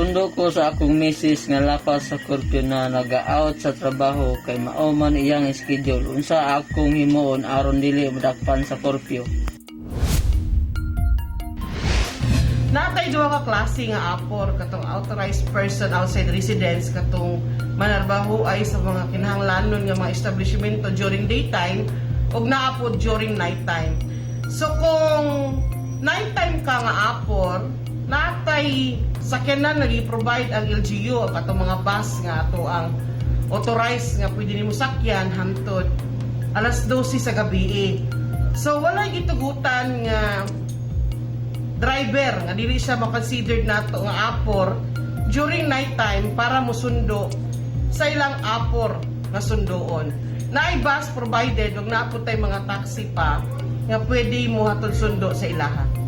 Musundo ko sa akong misis nga lapas sa curfew na naga-out sa trabaho kay mao man iyang schedule. Unsa akong himuon aron dili madakpan sa curfew? Natay duha ka klase nga apor, katong authorized person outside residence, katong manarbaho ay sa mga kinahanglanon nga mga establishmento during daytime ug naa pod during nighttime. So kung nighttime ka nga apor, natay sakyanan nga gi-provide ang LGU, katong mga bus nga ato ang authorized nga pwede nimo sakyan hangtod alas 12 sa gabi. So walay gitugutan nga driver nga dili siya ma-considered nato nga apor during nighttime para musundo sa ilang apor nga sundoon. Naay bus provided ug naa pod tay mga taxi pa nga pwede mo hatod sundo sa ilaha.